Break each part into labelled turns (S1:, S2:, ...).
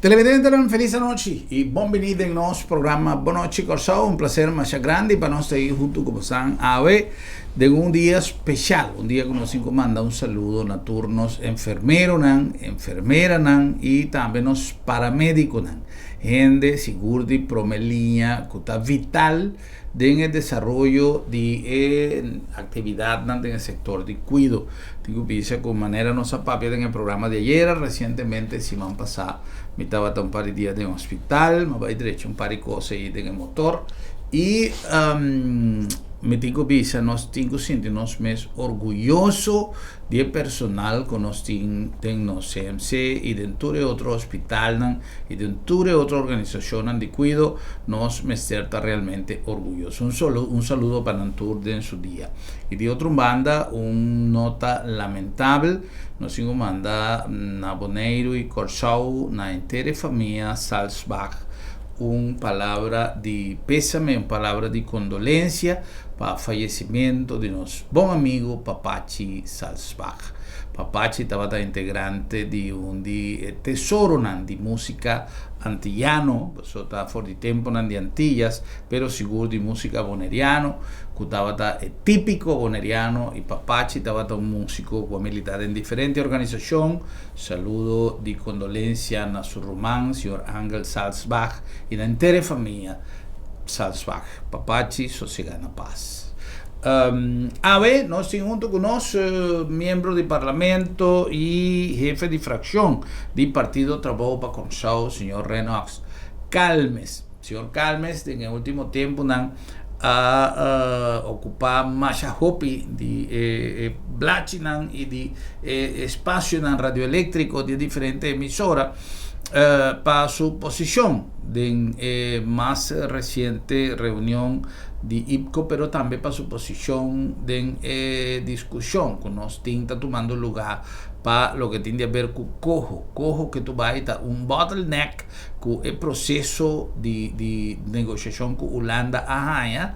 S1: Televidentenan felis anochi y bon bini den nos programa Bon Nochi Kòrsou. Un placer masha grandi pa nos ta ahí hunto ku bosan awe den un dia special, un dia ku nos tin ku manda un saludo na tur nos enfermeronan, enfermeranan y tambe nos paramediconan, hende sigur di prome liña ku ta vital den e desaroyo di e actividadnan den e sector di cuido. Tin cu bisa cu manera nos a papia den e programa di ayera, recientemente siman pasa mi tabata un par di dia den hospital, mi a bay drecha un par di cos ey den e motor y mi tin cu bisa nos tin cu sinti nos mes orguyoso di e personal cu nos tin den nos CMC y den tur e otro hospitalnan y den tur e otro organisacionnan di cuido, nos mester ta realmente orguyoso. Un solo un saludo pa nan tur den su dia. Y di otro banda un nota lamentabel, nos tin cu manda na Boneiru y Corsou na henter e famia Salsbach un palabra di pesame, un palabra di condolencia pa fayecimento di nos bon amigo Papachi Salsbach. Papachi tabata integrante di un di e tesoronan di musica antiyano, pasobra ta for di temponan di Antillas, pero sigur di musica boneriano, cu tabata e tipico boneriano, y Papachi tabata un musico cu a milita den diferente organisacion. Saludo di condolencia na su ruman, señor Angel Salsbach, y na henter e famia Salsbach. Papachi sosega na pas. Awe nos tin hunto ku nos miembro di parlamento i hefe di frakshon di Partido Trabou pa Kòrsou, señor Renox Calmes. Señor Calmes den e último tempunan a okupá masha hopi di e blachinan i di e espasionan radioeléktriko di e diferente emisora pa su posishon den e mas resiente reunion di IPCO pero tambe pa su posicion den e discusion cu nos tin ta tumando lugar pa loke tin di haber cu coho. Coho ke tu bay ta un bottleneck cu e proceso di di negociacion cu Hulanda a haya.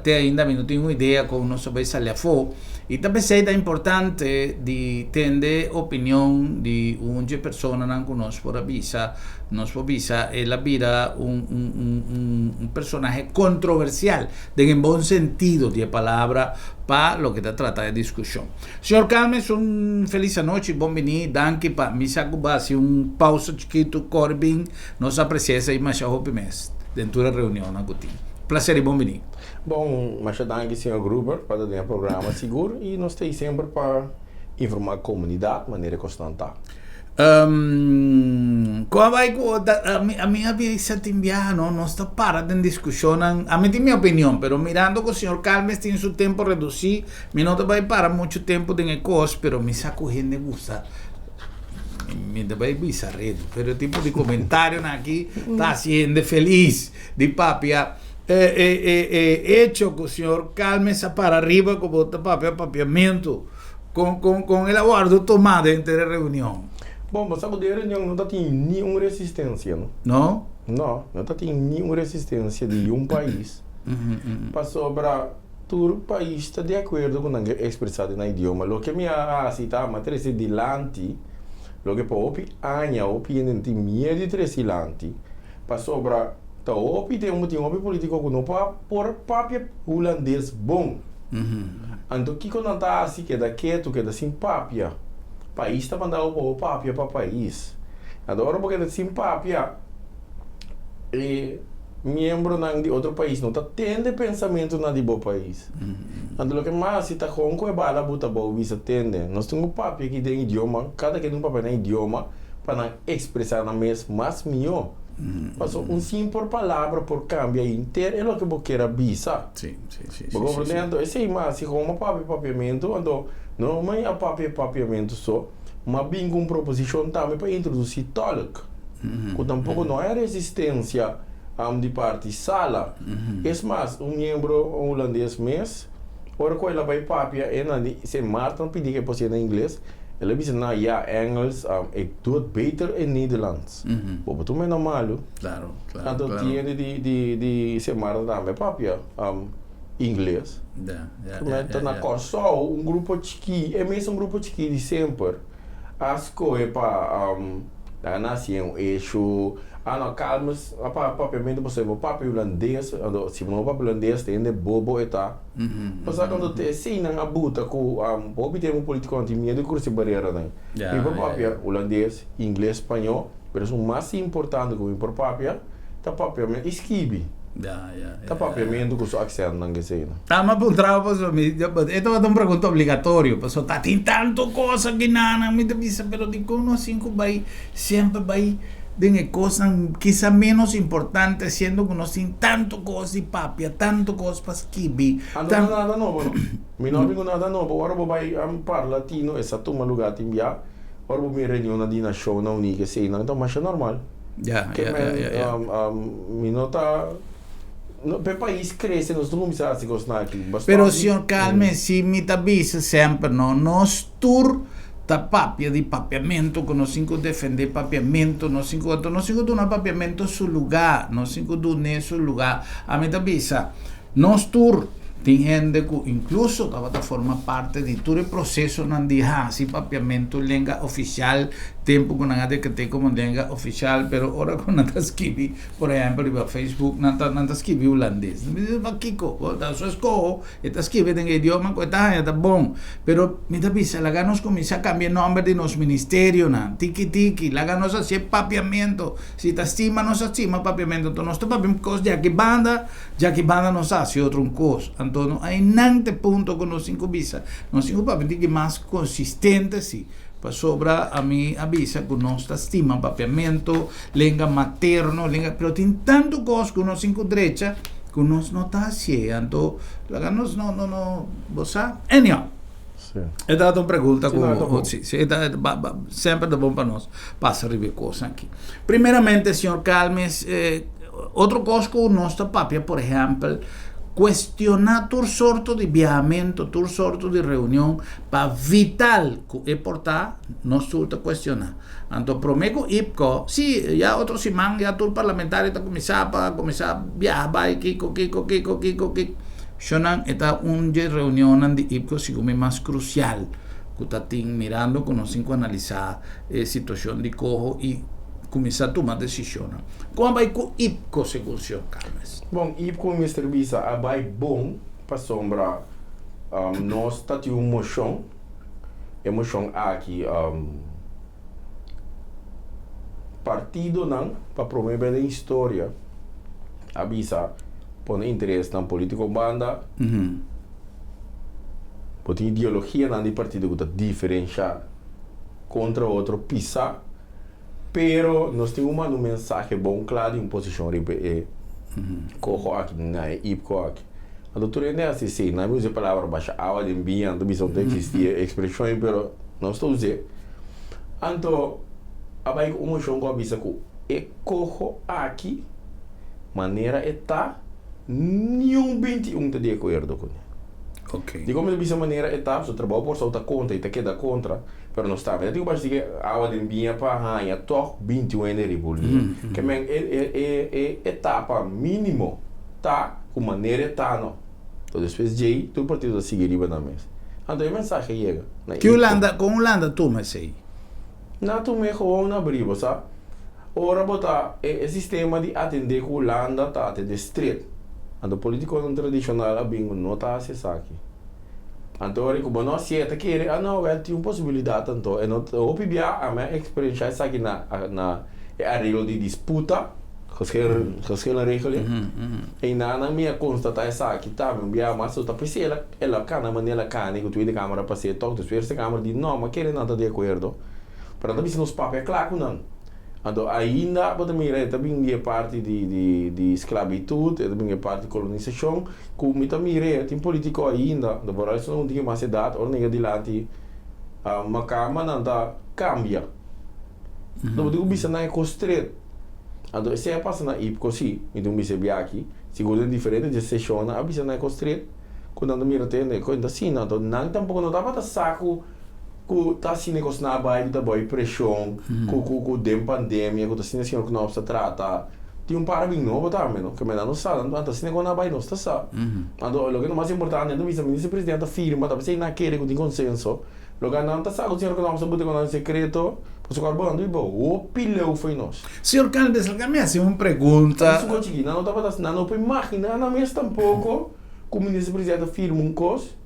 S1: Te ainda mi no tin un idea con nos ta bay sali afo y ta pesey ta importante di tende opinion di un dje personanan cu nos por a bisa Nos por bisa el a bira un un un un un personahe controversial den e bon sentido di e palabra pa loke ta trata e discusion. Señor Calmes un feliz anochi, bon bini, danki pa mi sa cu bo a haci un pausa chikito core bin, nos aprecia esey masha hopi mes den tur e reunionnan cu tin. Placer y bon bini.
S2: Bon, masha danki señor Gruber pa ta den e programa sigur y nos ta ey semper pa informa comunidad manera e cosnan ta.
S1: Kon a bai ku ami a bisa tin biaha no nos ta para den diskushonnan ami tin mi opinion pero mirando ku señor Calmes tin su tempo redusí mi no ta bai para muchu tempo den e kos pero mi sa ku hende gusta mi ta bai bisa redu pero e tipo di komentarionan aki ta hasi hende felis di papia e echo ku señor Calmes a para riba ku bo ta papia papiamentu. Kon kon kon el a wòrdu tomá denter e reunion?
S2: Bon, bo sa ku den e reunion no ta tin niun resistensia, no.
S1: No?
S2: No, no ta tin niun resistensia di niun pais, pasobra tur pais ta di akuerdo ku nan ke ekspresá den nan idioma. Loke mi a hasi ta mi a trese dilanti loke pa hopi aña hopi hende no tin miedu di trese dilanti, pasobra ta hopi tempu tin hopi polítiko ku no por papia hulandes bon. Anto kiko nan ta hasi? Keda ketu, keda sin papia. Pais ta manda bo pa bo papia pa pais. Anto ora bo keda sin papia, e miembronan di otro pais no ta tende pensamentunan di bo pais. Anto loke mas hasi ta kon ku e bala buta bou bisa tende. Nos tin ku papia aki den idioma, kada ken tin ku papia nan idioma pa nan ekspresá nan mes mas mihó. Pasobra un simpel palabra por kambia henter e loke bo kier a bisa.
S1: Sí, sí, sí,
S2: Bo
S1: sí, sí,
S2: comprende?
S1: sí.
S2: Anto esei mas si como papia papiamentu, anto no mai a papia papiamentu so, ma bin cu un proposicion tambe pa introduci tolk, cu tampoco no hay resistencia di parti sala. Es mas, un miembro hulandes mes, ora cu el a bay papia e nan di Sint Maarten a pidi cu e por hacié na ingles, el a bisa, na ya, Engels, ik doe het beter in Nederlands. Bo por tuma e na malu.
S1: Claro, claro,
S2: Anto
S1: claro.
S2: tiende di di di Sint Maarten tambe papia ingles.
S1: Ja, ja,
S2: Ku men
S1: ja,
S2: ta
S1: ja,
S2: na
S1: ja.
S2: Kòrsou un grupo chikí, e mesun grupo chikí di semper a skohe pa Laga nan hasi un issue. Ah no, Calmes a papia papiamento pasobra e bo papia hulandes, anto si bo no papia hulandes ta hende bobo e ta. Pasobra cuando te eseinan a buta cu hopi tempo politiconan tin miedo di crusa e bareranan. Mi por papia hulandes, ingles, spañó, pero esun mas importante cu mi por papia ta papiamento y skibi. Ta papiamento cu su acentnan eseinan.
S1: Ta mi a puntra bo pasobra mi e tabata un pregunta obligatorio pasobra ta tin tanto cos aki nan mi ta bisa pero dicon no asin cu bay semper bay den e cosnan kisa menos importante siendo cu nos tin tanto cos di papia tanto cos pa skibi.
S2: Ando no nada nobo no. Mi no a bin cu nada nobo. Ora bo bay parla latino esa tuma lugar tin bia. Ora bo bin reunionnan di Nacionnan Uní eseinan ta masha normal. Ke men mi no ta pa e pais krese nos no kuminsá hasi kosnan aki.
S1: Pero señor Calmes si mi ta bisa semper no nos tur ta papia di papiamento ku nos tin ku defendé papiamento nos tin ku anto nos tin ku duna papiamento su lugá nos tin ku dun'é su lugá ami ta bisa nos tur tin hende ku inkluso tabata forma parte di tur e prosesonan di hasi papiamento lenga ofisial tempu ku nan a dekret'é komo lenga ofisial pero ora ku nan ta skibi por ehèmpel riba Facebook nan ta nan ta skibi hulandes mi di pakiko bo ta su eskoho e ta skibi den e idioma ku e ta haña ta bon pero mi ta bisa laga nos kuminsá kambia e nòmber di nos ministerionan tiki tiki laga nos hasi e papiamento si ta stima nos a stima papiamento anto nos ta papia un kos di aki banda di aki banda nos a hasi otro un kos anto no einan ta e punto ku nos tin ku bisa nos tin ku papia un tiki mas konsistente si pasobra ami a bisa ku nos ta stima papiamento lenga materno, lenga, pero tin tantu kos ku nos tin ku drecha ku nos no ta hasié. Anto laga nos no no no bo sa. Anyhow,
S2: Sí.
S1: e tabata un pregunta
S2: Sí,
S1: ku
S2: no, e ta bon.
S1: sí, sí, e ta, ba, ba, semper ta bon pa nos pasa riba e kosnan aki. Primeramente, señor Calmes, eh, otro kos ku nos ta papia, por ehèmpel, kuestioná tur sorto di biahamentu, tur sorto di reunion, pa vital ku e por ta, nos tur ta kuestioná. Anto prome ku IPCO, si, ya otro siman ya tur parlamentario ta kuminsá pa kuminsá biaha bai kiko kiko kiko kiko kiko. Shonnan e ta un dje reunionnan di IPCO segun mi mas krusial ku ta tin mirando ku nos tin ku analisá e situashon di koho i kuminsá tuma desishonnan. Kon a bai ku IPCO segun señor Calmes?
S2: Bon, IPCO mester bisa a bai bon pasobra nos ta tin un moshon. E moshon aki partidonan pa prome bes den historia a bisa pone interesnan politico banda, bo tin ideologianan di partido cu ta diferencia contra otro pisa, pero nos tin cu manda un mensahe bon cla di un posicion riba e coho aki, na e ipco aki. Anto tur hende hasi esei. Nan a usa e palabra basha awa den biña, nan ta bisa no ta existi e expresion ei, pero nos ta us'é. Anto a bai ku un moshon ku a bisa ku e koho aki, manera e ta, niun 21 ta di akuerdo kuné. Dikon mi ta bisa manera e ta? Pasobra trabou por sou ta kontra i ta keda kontra, pero nos tambe ta tin ku basha di awa den biña pa haña tòg 21 hende riba un liña. Ke men e etapa mínimo ta ku manera e ta no. Enton despues djei tur partido ta sigui riba nan mes. Anto e mensahe yega na
S1: Ki Hulanda, kon Hulanda tuma esei?
S2: Nan tum'é gewoon na bri, bo sa. Ora bo ta, e sistema di atendé ku Hulanda ta atendé stret. Anto politikonan tradishonal a bin ku no ta hasi esaki. Anto ora ku bo no hasié ta kere, ah no, wèl tin un posibilidat anto. E no, hopi bia ami a eksperenshá esaki na na e areglo di disputa. Geschillenregeling. Einan nan mi a konstatá esaki tambe un biaha mas ta p'esei el a el a kana manera el a kana i ku Tweede Kamer a pas'é tòg. Despues Eerste Kamer di no, ma kere nan ta di akuerdo. Pero nan ta bisa nos papia kla ku nan. Anto ainda bo ta mira e ta bin di e parti di di di sklabitut, e ta bin di e parti kolonisashon ku mi ta mir'é tin politiko ainda, anto por eso nan tin mas edat ora nan yega dilanti makamba nan ta kambia. Anto bo tin ku bisa nan e kos stret. Anto esei a pasa na IPCO sí, mi tin un bisa e biaha aki, sigur den diferente dje seshonnan a bisa na e kos stret ku nan ta mira tende ku ta asina, anto nan tampoko no tabata sa ku ku ta asina e kosnan a bai ku ta bou e preshon ku ku ku den pandemia ku ta asina señor Knops ta trata, tin un par bin nobo tambe no, ke nan no sa nan ta asina kon a bai nos ta sa, anto loke ta mas importante nan ta bisa minister presidente a firma ta p'esei nan a kere ku tin konsenso. Loke nan ta sa ku señor Knops a buta ku nan sekreto. Pasobra bo nan ta biba hopi leu fo'i nos.
S1: Señor Calmes, laga mi hasi un pregunta.
S2: Su kos chikí, nan no tabata, nan no por imaginá nan mes tampoko ku minister presidente ta firma un kos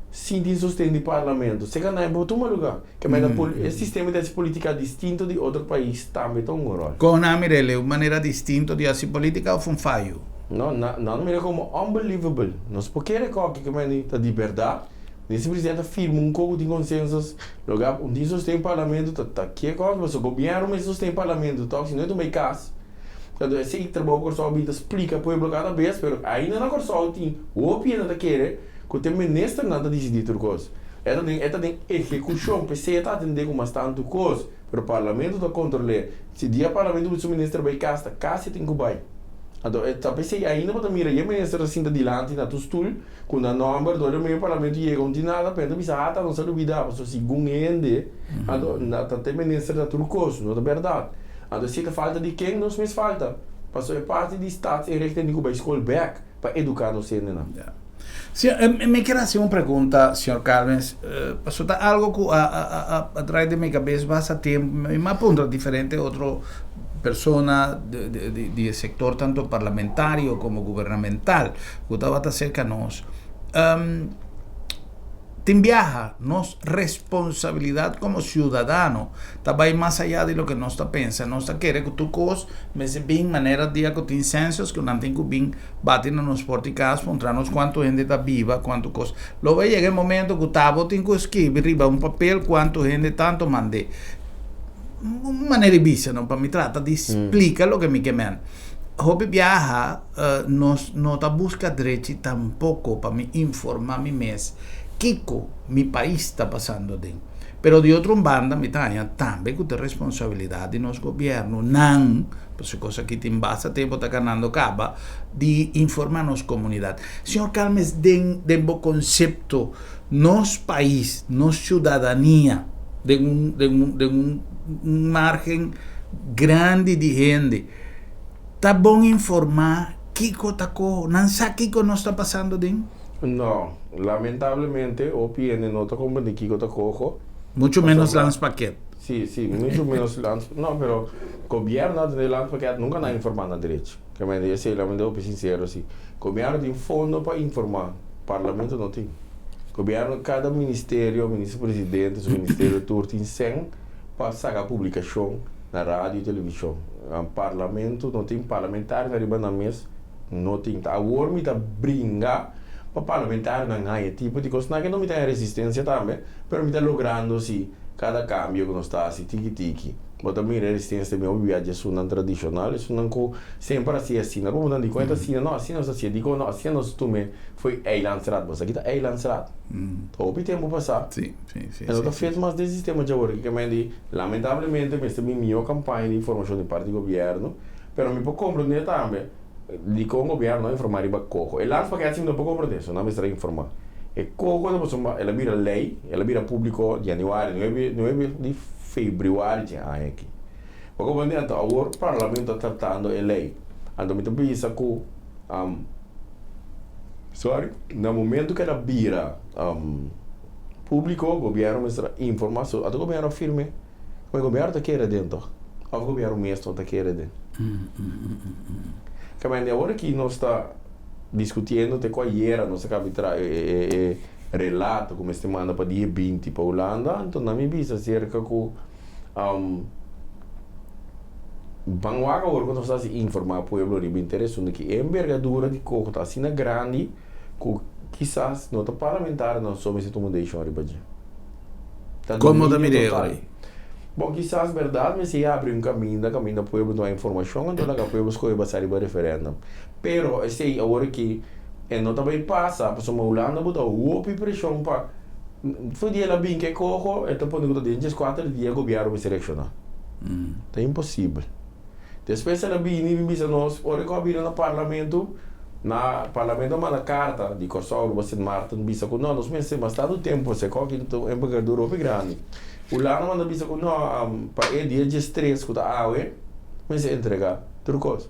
S2: sin tin sosten di parlamento. Seka nan e por tuma lugá. Ke mei ta e sistema di hasi politika distinto di otro pais tambe ta un ròl.
S1: Kon nan a mira el? Un manera distinto di hasi politika òf un fayo?
S2: No, nan a mira komo unbelievable. Nos por kere kòke ke mei ta di bèrdat. Minister presidente a firma un kos ku tin konsensus, loke un tin sosten parlamento ta ta ke kos, pasobra gobièrnu mester sosten parlamento tòg si no e tuma e kas. Anto esei trabou ku Kòrsou a bin ta splika pueblo kada bes, pero ainda na Kòrsou tin hopi hende ta kere ku te ministernan ta disidí tur kos. E ta den e ta den ehekushon, p'esei e ta atendé ku mas tantu kos, pero parlamento ta kontrol'é. Si dia parlamento bisa un minister bai kas, ta kasi tin ku bai. Anto e ta p'esei ainda bo ta mira e minister ta sinta dilanti na tur stul ku nan nòmber, dor e medio parlamento yega un tin nada, pero e ta bisa ata nos a lubidá, pasobra segun hende anto na ta te minister ta tur kos, no ta bèrdat. Anto si ta falta di ken nos mes falta, pasobra e parti di staatsinrichting tin ku bai skol bèk pa eduká nos hendenan.
S1: Si, mi kier hasi un pregunta, señor Calvins, pasobra ta algo ku a a trae den mi kabes basta tempu, mi a puntra diferente otro persona di e sektor tanto parlamentario komo gubernamental ku tabata serka nos. Tin biaha nos responsabilidat komo siudadano ta bai mas ayá di loke nos ta pensa. Nos ta kere ku tur kos mester bin manera dia ku tin census ku nan tin ku bin bati na nos porta di kas puntra nos kuantu hende ta biba, kuantu kos. Lo bai yega e momento ku ta bo tin ku skibi riba un papel kuantu hende tantu mand'é. Un manera di bisa no pa mi trata di splika loke mi ke men. Hopi biaha nos no ta buska drechi tampoko pa mi informa mi mes kiko mi pais ta pasando aden. Pero di otro un banda mi ta haña tambe ku ta responsabilidat di nos gobièrnunan, pasobra kos aki tin basta tempu ta ganando kaba, di informa nos komunidat. Señor Calmes, den den bo konsepto nos pais, nos siudadania den un den un den un margen grandi di hende, Ta bon informá kiko ta koho? Nan sa kiko nos ta pasando den?
S2: No. Lamentablemente hopi hende no ta komprendé kiko ta koho.
S1: Mucho menos landspakket.
S2: Sí, sí, mucho menos lands, no, pero gobierno a tene landspakket nunca nan a informá nan derecho. Ke men di esei, laga mi ta hopi sincero si. Gobierno tin fondo pa informá, parlamento no tin. Gobierno, kada ministerio, minister presidente, su ministerio tur tin sèn pa saka publikashon na radio i televishon. Parlamento no tin parlamentarionan riba nan mes no tin. Ta awor mi ta bringa pa parlamentarionan haña tipo di kos. Nan ke no mi ta haña resistensia tambe, pero mi ta logrando si kada kambio ku nos ta hasi tiki tiki. Bo ta mira e resistensia ta bin hopi bia di esunnan tradishonal, esunnan ku semper a hasi asina. Bo nan dikon e ta asina? No, asina nos ta hasié. Dikon no? Asina nos tum'é fo'i Eilandsraad. Bo sa kita Eilandsraad? Ta hopi tempu pasá. E no ta fet mas den sistema djawe ke men di lamentablemente mester bin mihó kampaña di informashon di parti di gobièrnu, pero mi por komprendé tambe dikon gobièrnu no a informá riba koko. E landspakket si mi no por komprendé, so nan mester a informá. E koko ta pasobra el a bira lei, el a bira públiko yanüari, nuebe nuebe di febrüari dje aña aki. Bo komprendé? Anto awor parlamento ta tratando e lei. Anto mi ta bisa ku sorry, na momento ku el a bira. Públiko, gobièrnu mester a informá su, ata gobièrnu a firm'é. Kuma e gobièrnu ta kere aden tòg? Òf gobièrnu mes no ta kere aden? Kamente awor aki nos ta diskutiendo te ku ayera nos a kaba di traha e relato ku mester manda pa dia 20 pa Hulanda, anto nan mi bisa aserka ku ban wak awor ku nos ta hasi informá pueblo riba interes unda ki e embergadura di koko ta asina grandi. Ku kisas no ta parlamentarionan so mester tuma desishon riba dje.
S1: Ta Komo ta dominio total. Ori?
S2: Bon, kisas bèrdat mester yabri un kaminda, kaminda pueblo tuma informashon, anto laga pueblo skohe basá riba referèndum. Pero esei awor aki e no ta bai pasa, pasobra Hulanda bo ta hopi preshon pa for di el a bin ke koho, e ta pone ku ta den dieskuater dia gobièrnu mester reakshoná. Ta imposibel. Despues el a bini i bin bisa nos, ora ku a bira na parlamento, na parlamento a manda karta di Kòrsou riba Sint Maarten bisa ku no, nos mester mas tantu tempu pasobra e kòki ta un envergadura hopi grandi. Hulanda manda bisa ku no, pa e dia diestres ku ta awe mester entregá tur kos.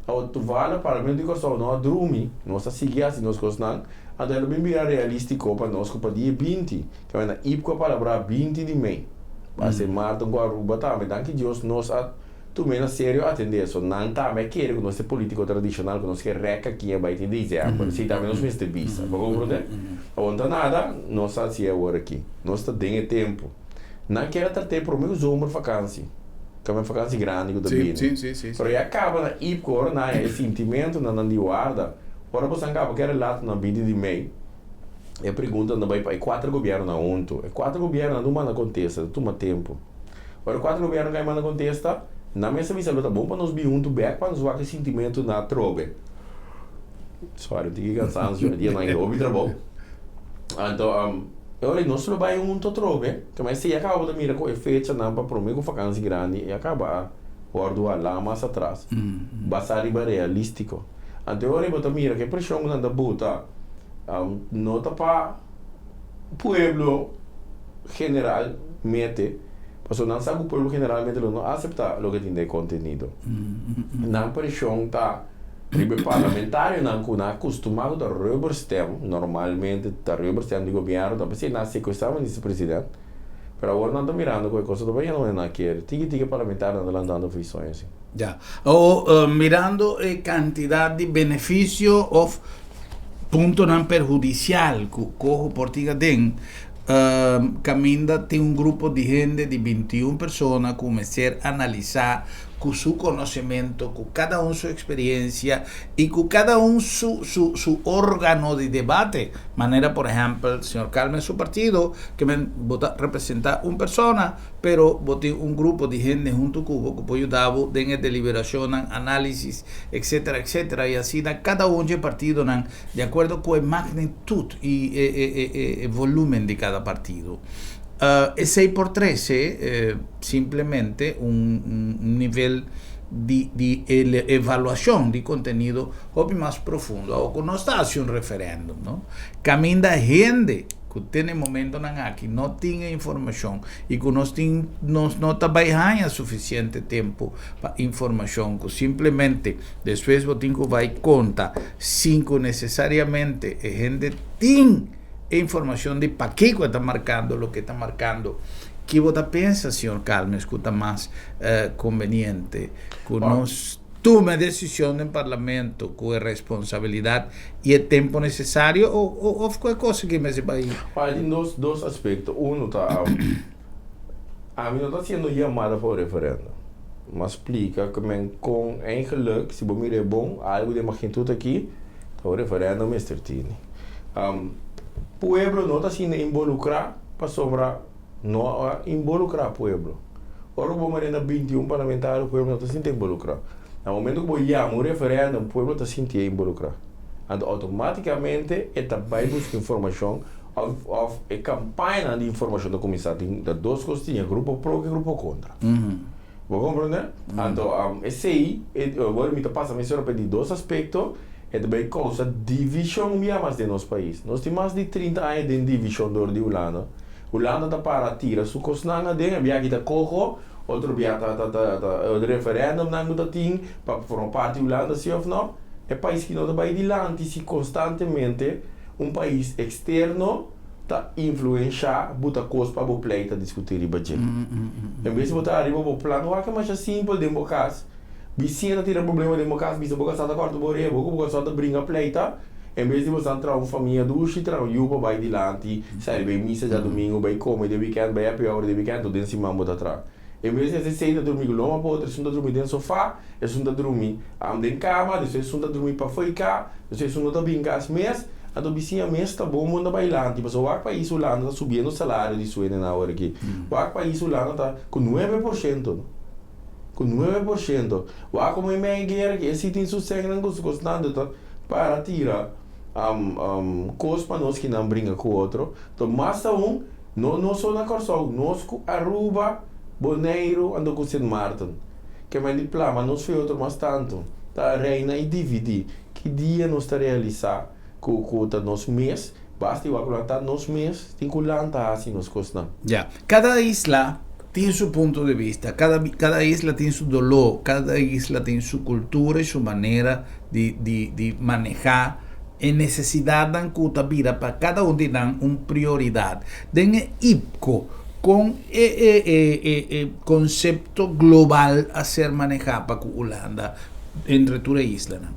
S2: Awor toevallig parlamento di Kòrsou no a drumi, nos a sigui hasi nos kosnan, anto el a bin bira realístiko pa nos ku pa dia 20, ke na IPKO a palabrá 20 di mei. Pa Sint Maarten ku Aruba tambe. Danki Dios nos a tum'é na serio atendé eso. Nan tambe a kere ku nos ta e polítiko tradishonal ku nos ke rèk aki a bai tin desèmber. Sí, tambe nos mester bisa. Bo komprondé? Awor no ta nada nos a hasié awor aki. Nos ta den e tempu. Nan kier a trat'é promé ku zomervakansi. Kamba e vakansi grandi ku ta bini. Pero ya kaba na IPCO ora nan haña e sintimentunan nan di warda. Ora boso kaba ku e relatonan 20 di mei. E pregunta ta bai pa e kuater gobièrnunan huntu. E kuater gobièrnunan no manda kontesta, ta tuma tempu. Ora e kuater gobièrnu kai manda kontesta, nan mes a bisa lo ta bon pa nos bin huntu bèk pa nos wak e sintimentunan atrobe. Sorry, un tiki kansansio, e dianan e hopi trabou. Anto, e ora ei nos lo bai huntu atrobe, kema esei a kaba bo ta mira ku e fechanan pa promé ku fakansi grandi e a kaba a wòrdu halá mas atras, basá riba realístiko. Anto e ora ei bo ta mira ku e preshon ku nan ta buta. No ta pa pueblo generalmente, pasobra nan sa ku pueblo generalmente lo no aseptá loke tin den e kontenido. Nan preshon ta riba e parlamentarionan ku nan a kustumá ku ta rubber stamp, normalmente ta rubber stamp di gobièrnu, ta p'esei nan a sekuestrá minister president, pero awor nan ta mirando ku e kos ta bayendo manera nan a kere. Tiki tiki e parlamentarionan ta lantando for e soño así.
S1: Ya. O mirando e kantidat di benefisio òf puntonan perhudisial ku koho por tin aden, kaminda tin un grupo di hende di 21 persona ku mester analisá ku su konosementu, ku kada un su eksperensia i ku kada un su su su órgano di debate. Manera por ehèmpel señor Calmes su partido ke men bo ta representá un persona, Pero bo tin un grupo di hende huntu ku bo ku por yuda bo den e deliberashonnan, análisis, etcetera, etcetera, i asina kada un dje partidonan di akuerdo ku e magnitut i e volumen di kada partido. Esei por trese simplemente un nivel di di evaluashon di kontenido hopi mas profundo. Awor ku nos ta hasi un referèndum, no? Kaminda hende. Ku te na e momentonan aki no tin e informashon i ku nos tin nos no ta bai haña sufisiente tempu pa informashon ku simplemente despues bo tin ku bai konta sin ku nesesariamente e hende tin e informashon di pakiko e ta markando loke e ta markando. Ki bo ta pensa señor Calmes ku ta mas konbeniente ku nos Tuma e desishon den Parlamento ku e responsabilidat i e tempu nesesario o of ku e kos aki mester bai?
S2: Bai tin dos dos aspekto. Uno ta ami no ta hasiendo yamada pa un referendum. Mi a splika ku men kon eigenlik si bo mira e bon algu den magnitud aki ta un referendum mester tini. Pueblo no ta siendo involukrá pasobra No a involucra pueblo. Ora cu bo manda 21 parlamentario, pueblo no ta sinti involucra. Na momento cu bo yama un referendum, pueblo ta sinti involucra. Anto automaticamente e ta bay busca informacion of of e campañanan di informacion ta cuminsa. Tin ta dos cos tin, e grupo pro cu e grupo contra. Bo comprende? Anto esey, ora mi ta pasa mi sora pa di dos aspecto, e ta bay causa division un bia mas den nos pais. Nos tin mas di 30 aña den division door di Hulanda. Hulanda ta para tira su kosnan aden, e bia aki ta koho, otro bia ta ta ta ta referendumnan ku ta tin pa forma parti di Hulanda si òf no. E pais ki no ta bai dilanti si konstantemente un pais eksterno ta influenshá buta kos pa bo pleita diskutí riba dje. En bes di bo ta riba bo plan, wak e masha simpel den bo kas, bisiña ta tira problema den bo kas, bisa bo kasá ta kòrta bo oreha, bo ku bo kasá ta bringa pleita. En bes di bosan traha un famia dushi, traha un yu pa bai dilanti, sali bai misa djadumingu, bai kome den wikènt, bai happy hour den wikènt, tot den siman bo ta traha. En bes di hasi esei ta drumi ku loma pa otro, esun ta drumi den sofá, esun ta drumi den kama, despues esun ta drumi pafó i ka, despues esun no ta bin kas mes, anto bisiña mes ta bon bon ta bai lanti, pasobra wak pais Hulanda ta subiendo salario di su hendenan awor aki. Wak pais Hulanda ta ku 9%, ku 9%. Wak komo e mei guera aki, e si tin su sènnan ku su kosnan, ta. Para tira kos pa nos kinan bringa ku otro. To mas aun, no nos so na Kòrsou, nos ku Aruba, Boneiru anto ku Sint Maarten. Ke men di plama nos fo'i otro mas tantu. Ta reina i dividí. Ki dia nos ta realisá ku ku ta nos mes, basta igual ku nan ta nos mes tin ku lanta hasi nos kosnan.
S1: Ya. Kada isla tin su punto di bista, kada kada isla tin su doló, kada isla tin su kultura i su manera di di di manehá e nesesidatnan ku ta bira pa kada un di nan un prioridat. Den e IPCO, Kon e e e e e konsepto global a ser manehá pa ku Hulanda entre tur e islanan?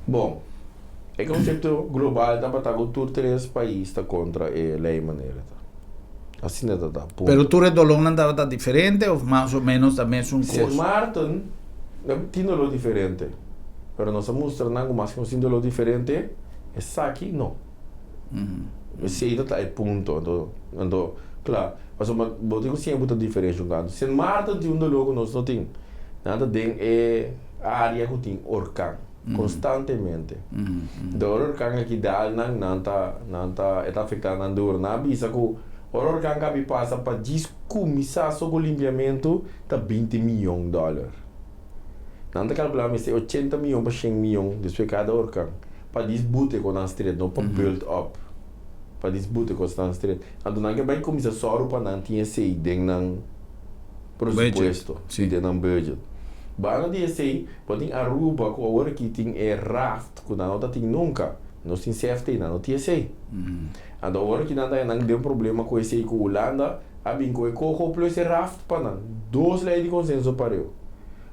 S2: Bon, e konsepto global tabata ku tur tres pais ta kontra e lei manera ta. Asina ta ta, punto.
S1: Pero tur e dolónan tabata diferente òf mas o ménos ta mesun kos?
S2: Sint Maarten tin doló diferente, pero nos a mustra nan ku maske nos tin doló diferente, esaki no. Esei ta ta e punto. Anto, anto, kla, pasobra bo tin ku siña bo ta diferensha un kantu. Sint Maarten tin un doló ku nos no tin. Nan ta den e área ku tin orkan konstantemente. Anto ora orkan aki dal nan, nan ta, nan ta, e ta afektá nan duro. Nan a bisa ku ora orkan kabi pasa pa djis kuminsá so ku limpiamentu ta binti miyon dòler. Nan ta kalkulá mester ochenta miyon pa shen miyon despues kada orkan pa dis bute ku nan stret, no pa build up, pa dis bute ku nan stret. Anto nan ke bai kuminsá sòru pa nan tin esei den nan presupuesto, den nan budget. Banda di esei, bo tin Aruba ku awor aki tin e raft ku nan no ta tin nunka. Nos tin CFT, nan no tin esei. Anto awor aki nan ta nan den problema ku esei ku Hulanda a bin ku e coho plus e raft pa nan. Dos lei di konsenso pareu.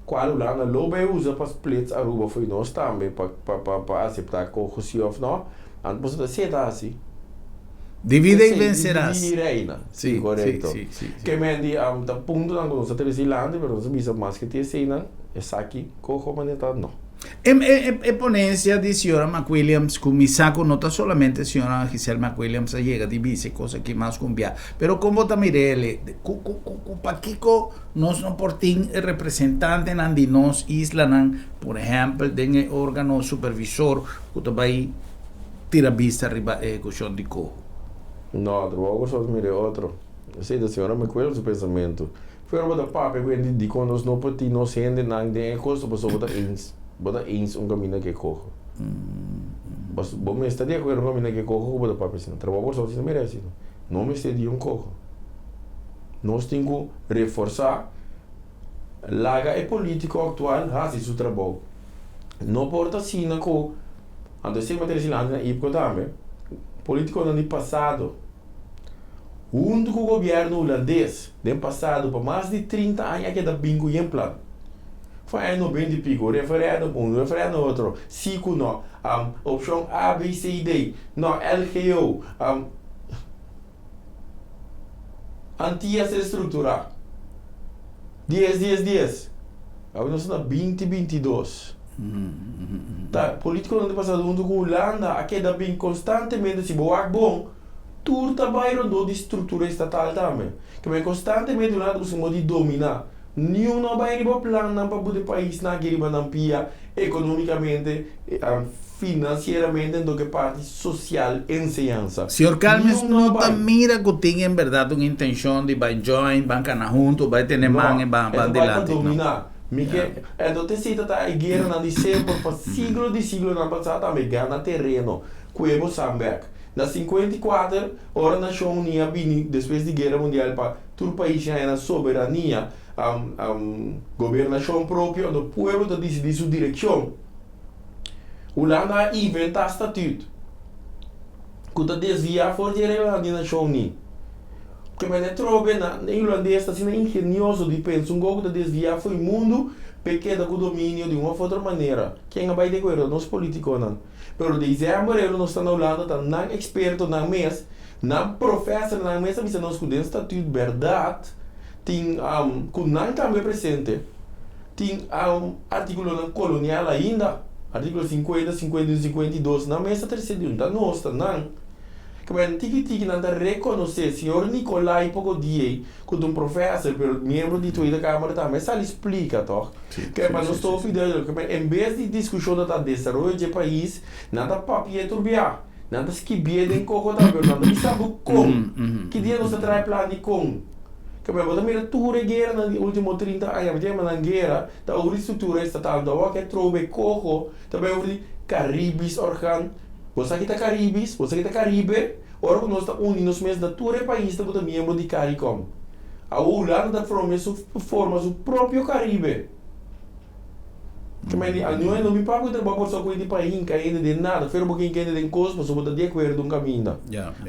S2: Kual Hulanda lo bay usa pa splits Aruba fo'i nos tambe pa pa pa pa aseptá coho si òf no. Anto boso ta seta hasi.
S1: Divide y vencerás.
S2: Dividi y reina.
S1: Sí,
S2: Korekto.
S1: sí, sí, sí.
S2: Ke men di ta puntonan ku nos ta trese dilanti pero nos a bisa mas ke tin eseinan esaki coho manera ta no.
S1: E e e ponencia di señora McWilliams cu mi sa cu no ta solamente señora Giselle McWilliams a yega di bisa e cos aki mas cu un bia, pero con bo ta mir'el cu cu cu cu pakico nos no por tin e representantenan di nos islanan, por ehempel den e organo supervisor cu ta bay tira bista riba e ehecucion di coho?
S2: No, trabou cu nosotros mira e otro. Esey ta señora McWilliams su pensamento. Pero bo ta papia ku hende dikon nos no por tin nos hendenan den e kosto pasobra bo ta eens bo ta eens un kaminda ke koho. Bas bo mester di akuerdo un kaminda ke koho ku bo ta papia asina. Trabou Kòrsou asina merese asina. No mester di un koho. Nos tin ku reforsá laga e polítiko aktual hasi su trabou. No por ta asina ku anto esei bo ta resibi antes na IPKO tambe polítikonan di pasado. Huntu ku gobièrnu hulandes den pasado pa mas di 30 aña a keda bin ku yen plan. For aña 90 i piko, referèndum un, referèndum otro, si ku no, opshon A, B, C i D, no, LGO, Antias restrukturá. Dies, dies, dies. Awe nos ta na binti 22. Ta, polítikonan di pasado huntu ku Hulanda a keda bin konstantemente, si bo wak bon, Tur ta bai rondó di struktura estatal tambe. Ke men konstantemente Hulanda ta buska modo di dominá. Niun no a bai riba plannan pa buta e paisnan aki riba nan pia ekonómikamente, finansieramente en toke parti sosial, enseñansa.
S1: Señor Calmes
S2: Niun no a
S1: no ta
S2: bai.
S1: mira ku tin en bèrdat un intenshon di bai join, ban kana huntu, bai tene
S2: No,
S1: man i ban
S2: e ta
S1: ban
S2: bai pa
S1: dilanti. No.
S2: dominá. Mi ke, enton te esei ta ta e gueranan di semper pa siglo di siglonan pasá tambe, gana tereno, kue bo sambèk. Na 54, ora Nashon Uní a bini despues di Guera Mundial pa tur pais haña nan soberania, gobernashon propio, anto pueblo ta disidí su direkshon. Hulanda a inventá statüt ku ta desviá for di e reglanan di Nashon Uní. Ke mene trobe na e hulandes ta asina ingenioso di pensa un go ku ta desviá for di mundu p'e keda ku dominio di un òf otro manera. Ken a bai di akuerdo? Nos politikonan. Pero december ero nos ta na Hulanda ta nan expertonan mes, nan profesornan mes a bisa nos cu den statuut berdad tin cu nan tambe presente tin articulonan colonial ainda, articulo 50, 51, 52, nan mes ta trece di un ta nos ta nan. Kaba tiki tiki nan ta reconoce señor Nicolai poco dia ey Ku ta un professor, pero miembro di Tweede Kamer tambe sali splika tòg. Ke pa nos tofi duidelijk, ke en bes di diskushon ta ta desaroyo dje pais, nan ta papi'é tur bia. Nan ta skibié den koko tambe, pero nan ta bisa bo kon. Ki dia nos ta traha e plan di kon? Ke bo ta mira tur e gueranan di ultimo 30 aña, bo ta yama nan guera, ta over di struktura estatal, ta wak e trobe koko, ta bai over di Caribisch orgaan. Bo sa ki ta Caribisch? Bo sa ki ta Caribe? Ora ku nos ta uni nos mes na tur e paisnan ku ta miembro di Caricom. Awor Hulanda ta forma su forma su propio Caribe. Ke men di año no mi papia ku trabou Kòrsou ku hende pa hinka hende den nada, pero bo ke hinka hende den kos pasobra bo ta di akuerdo un kaminda.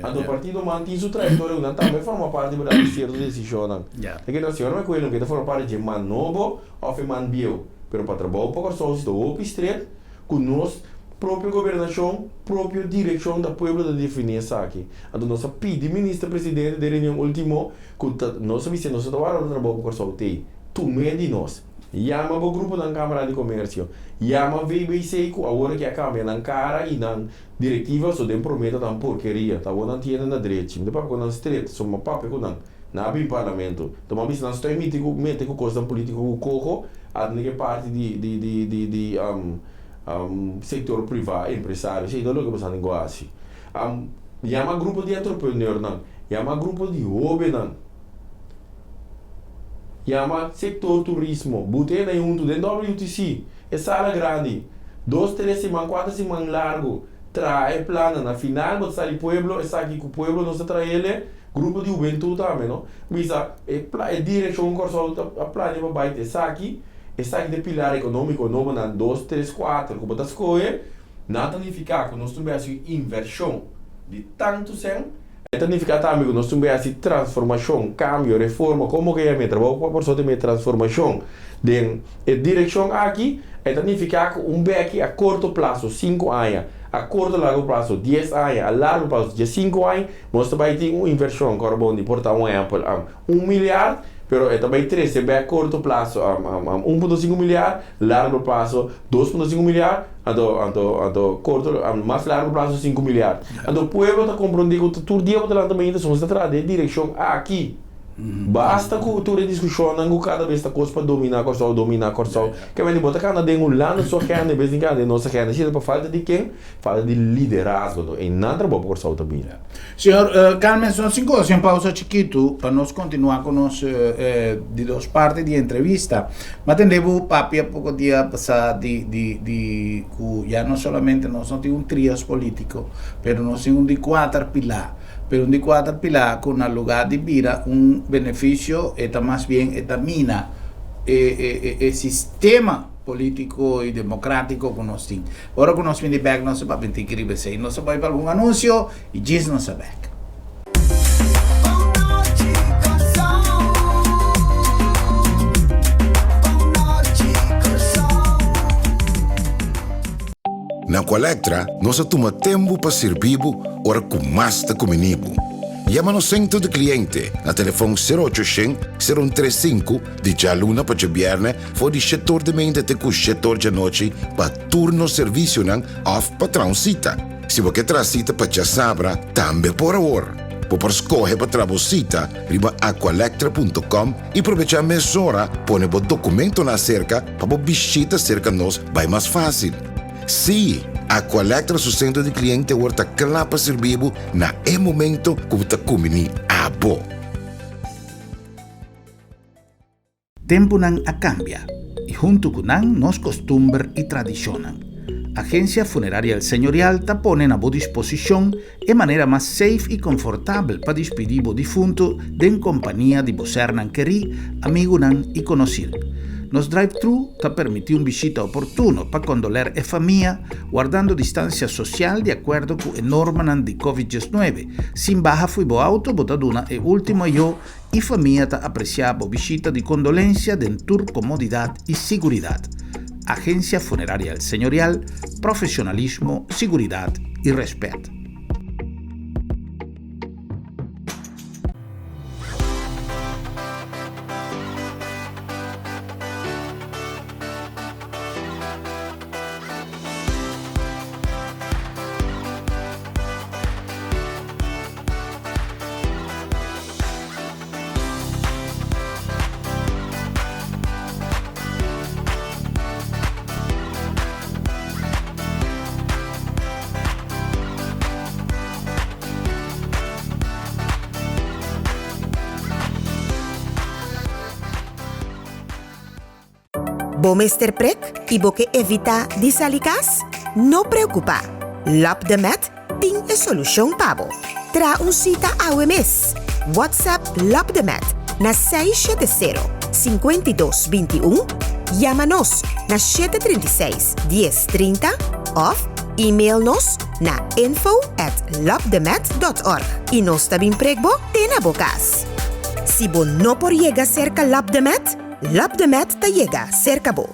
S2: Anto partido man tin su trayektoria ku nan tambe forma parti pa di sierto desishonnan. Ta keda señor McQuillan ke ta forma parti dje man nobo òf e man bieu, pero pa trabou pa Kòrsou si ta hopi stret ku nos propio gobernashon, propio direkshon ta pueblo ta definí esaki. Anto nos a pidi minister presidente den reunion ultimo ku ta nos a bisa nos no ta wòrdu trabou pa Kòrsou t'ei, tum'é di nos. Yama bo gruponan Camara di Comercio. Yama VBC cu awor aki a cambia nan cara y nan directiva so den prome ta nan porkeria. Ta awor nan tiene na drechi. Mi ta papia cu nan stret, so mi a papia cu nan. Nan a bin parlamento. Ta mi a bisa nan stoi miti cu mete cu cosnan politico cu coho a tene ke parti di di di di di sector priva, empresario. Esey ta loke bo sa tin cu haci. Yama grupo di entrepreneurnan. Yama grupo di hobennan. Yama sector turismo, buta e na huntu den WTC, e sala grandi, dos tres siman, cuater siman largo, traha e plannan, na final bo ta sali pueblo, esaki cu pueblo nos ta traele, grupo di hubentud tambe no, bisa e pla e direccion cu Corsou ta a plania pa bay ta esaki, esaki ta e pilar economico nobo nan dos tres cuater cu bo ta scohe, nan ta nifica cu nos tin bay haci un inversion di tanto cen. E ta nifiká tambe ku nos tin bai hasi transformashon, kambio, reforma, komo ke yam'é, trabou ku por soti mei transformashon den e direkshon aki. E ta nifiká ku un beki a korto plaso, sinku aña, a korto largo plaso, dies aña, a largo plaso, diesinku aña, nos ta bai tin un invershon, kòrda bon di por ta un ehèmpel, un milyard, pero e ta bai trese bek korto plaso, 1.5 milyard, largo plaso, 2.5 milyard. Anto, anto, anto korto, mas largo plaso 5 milyard. Anto pueblo ta komprondé ku tur dia bo ta lanta mainta nos ta traha den e direkshon aki. Basta ku tur e diskushonnan ku kada bes ta kos pa dominá Kòrsou, dominá Kòrsou. Ke mende bo ta kana den Hulanda su agenda en bes di kana den nos agenda. Esei ta pa falta di ken? Falta di liderazgo. Anto einan trabou pa Kòrsou ta bini.
S1: Señor Carmen, nos tin ku hasi un pausa chikitu pa nos kontinuá ku nos di dos parti di entrevista. M'a tende bo papia poko dia pasá di di di ku ya no solamente nos no tin un trias polítiko, pero nos tin un di kuater pilá. Pero un di kuater pilá ku na lugá di bira un benefisio e ta mas bien e ta mina e e e sistema polítiko i demokrátiko ku nos tin. Ora ku nos bini bèk nos ta papia un tiki riba esei. Nos ta bai pa algun anunsio i djis nos ta bèk.
S3: Na Aqualectra nos a tuma tempu pa sirbi bo ora ku mas ta kumini bo. Yama nos sentro di kliente na telefon 0800 0135 di djaluna pa djabièrnè for di shetor di meinta te ku shetor djanochi pa tur nos servisionan òf pa traha un sita. Si bo ke traha sita pa djasabra, tambe por awor. Bo por skohe pa traha bo sita riba aqualectra.com i probechá mesora pone bo dokumentonan aserka pa bo bishita serka nos bai mas fásil. Sí, Aqualectra su sentro di kliente awor ta kla pa sirbi bo na e momento ku bo ta kumbiní abo.
S1: Tempunan a kambia i huntu ku nan nos kostumber i tradishonnan. Agensia Funeraria El Señorial ta pone na bo disposishon e manera mas safe i konfortabel pa dispidí bo difuntu den kompania di bo sernan kerí, amigunan i konosir. Nos drive-thru ta permití un bishita oportuno pa kondoler e famia, wardando distansia sosial di akuerdo ku e normanan di Covid 19. Sin baha fo'i bo auto bo ta duna e último ayó I famia ta apresiá bo bishita di kondolensia den tur komodidat i siguridat. Agensia Funeraria El Señorial, profesionalismo, siguridat i rèspèt.
S4: Bo mester prek i bo ke evitá di sali kas? No preokupá! Lab de Med tin e solushon pa bo. Traha un sita awe mes! WhatsApp Lab de Med na 670 52 21, yama nos. na 736 10 30 òf email nos na info at lopdemet dot org i nos ta bin prek bo te na bo kas. Si bo no por yega serka Lopdemet, Lopdemet ta yega serka bo.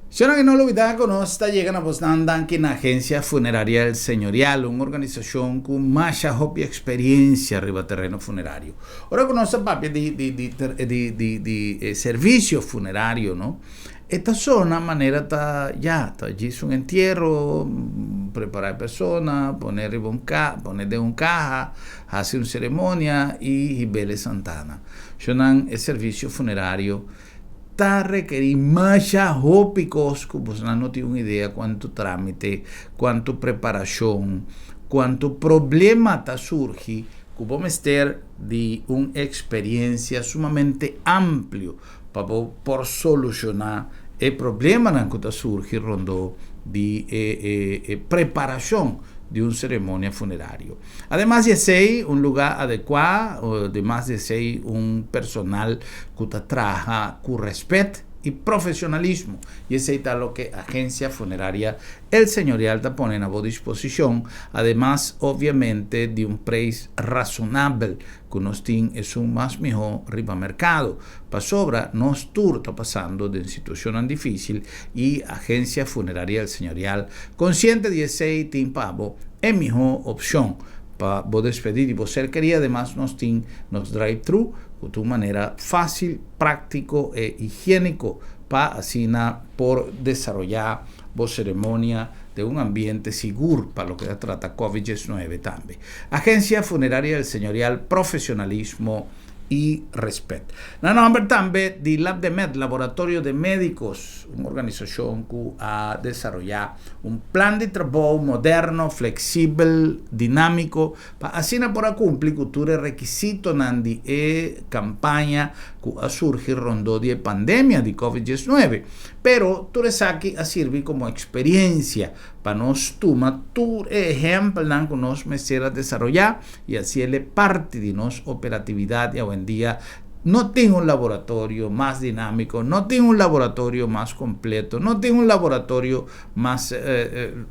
S1: Señora que no olvida que nos ta yega na bosnan danki na Agencia Funeraria El Señorial, un organisacion cu masha hopi experiencia riba terreno funerario. Ora cu nos ta papia di di di di di di servicio funerario, no? E ta sona manera ta ya, ta djis un entiero, prepara e persona, pone riba un ca, pone den un caha, haci un ceremonia y hibele santana. Shonan e servicio funerario ta rekerí masha hopi kos ku bosonan no tin un idea kuantu trámite, kuantu preparashon, kuantu problema ta surgi ku bo mester di un eksperensia sumamente amplio pa bo por solushoná e problemanan ku ta surgi rondó di e e preparashon di un seremonia funerario. Ademas di esei, un lugá adekuá, ademas di esei un personal ku ta traha ku rèspèt i profesionalismo. I esei ta loke Agencia Funeraria El Señorial ta pone na bo disposishon, ademas obviamente di un preis rasonabel ku nos tin esun mas mihó riba merkado, pasobra nos tur ta pasando den situashonnan difísil i Agencia Funeraria El Señorial konsiente di esei tin pa bo e mihó opshon pa bo despedí di bo ser kerí. Ademas nos tin nos drive-thru ku ta un manera fásil, práktiko e higiéniko pa asina por desaroyá bo seremonia den un ambiente sigur pa loke ta trata Covid 19 tambe. Agencia Funeraria El Señorial Profesionalismo y Respet. Na nomber tambe di Labdemed, Laboratorio de Medicos, un organisacion cu a desaroya un plan di trabou moderno, flexibel, dinamico pa asina por a cumpli cu tur e requisitonan di e campaña cu a surgi rondó di e pandemia di Covid 19. Pero tur esaki a sirbi komo eksperensia pa nos tuma tur e ehèmpelnan ku nos mester a desaroyá i hasiel e parti di nos operatividat di awendia. No tin un laboratorio mas dinámiko, no tin un laboratorio mas kompleto, no tin un laboratorio mas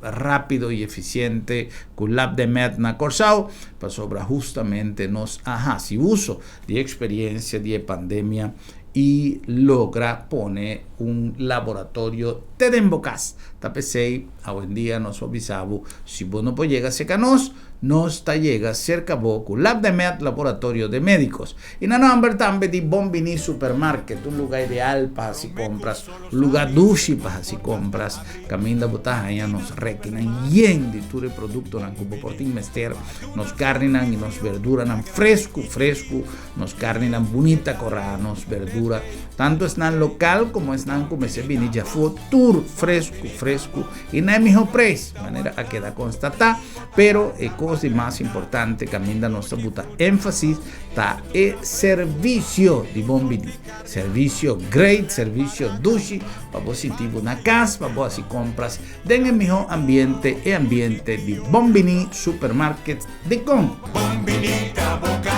S1: rápido i efisiente ku Labdemed na Kòrsou, pasobra hustamente nos a hasi uso di e eksperensia di e pandemia i logra pone un laboratorio te den bo kas. Ta p'esei awendia nos por bisa bo, si bo no por yega serka nos, nos ta yega serka bo ku Labdemed Laboratorio de Médicos. I na nòmber tambe di Bon Biní Supermarket, un lugá ideal pa hasi kompras, un lugá dushi pa hasi kompras, kaminda bo ta haña nos rekinan yen di tur e produktonan ku bo por tin mester, nos karninan i nos berduranan fresku fresku. Nos karninan bunita korá, nos berdura, tantu esnan lokal komo esnan ku mester bini djafó, tur fresku fresku i na e mihó preis, manera a keda konstatá. Pero e kos di mas importante kaminda nos ta buta énfasis ta e servisio di bon bini. Servisio great, servisio dushi pa bo sinti bo na kas, pa bo hasi kompras den e mihó ambiente, e ambiente di Bon Bini Supermarket. Dikon?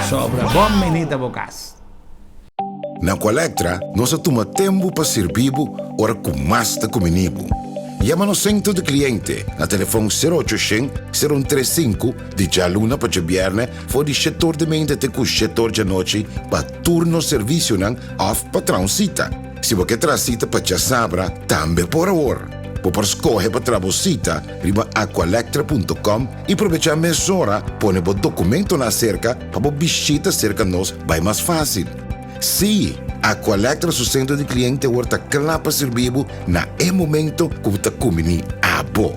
S1: Sobra bon bini ta bo kas.
S3: Na Aqualectra nos a tuma tempu pa sirbi bo ora ku mas ta kumini bo. Yama nos sentro di kliente na telefòn sero ocho shen, sero un tres sinku di djaluna pa djabièrnè for di shetor di meinta te ku shetor djanochi pa tur nos servisionan òf pa traha un sita. Si bo ke traha sita pa djasabra tambe por awor. Bo por skohe pa traha bo sita riba aqualectra punto com I probechá mesora pone bo dokumentonan aserka pa bo bishita serka nos bai mas fásil. Sí, Aqualectra su sentro di kliente awor ta kla pa sirbi bo na e momento ku bo ta kumbiní abo.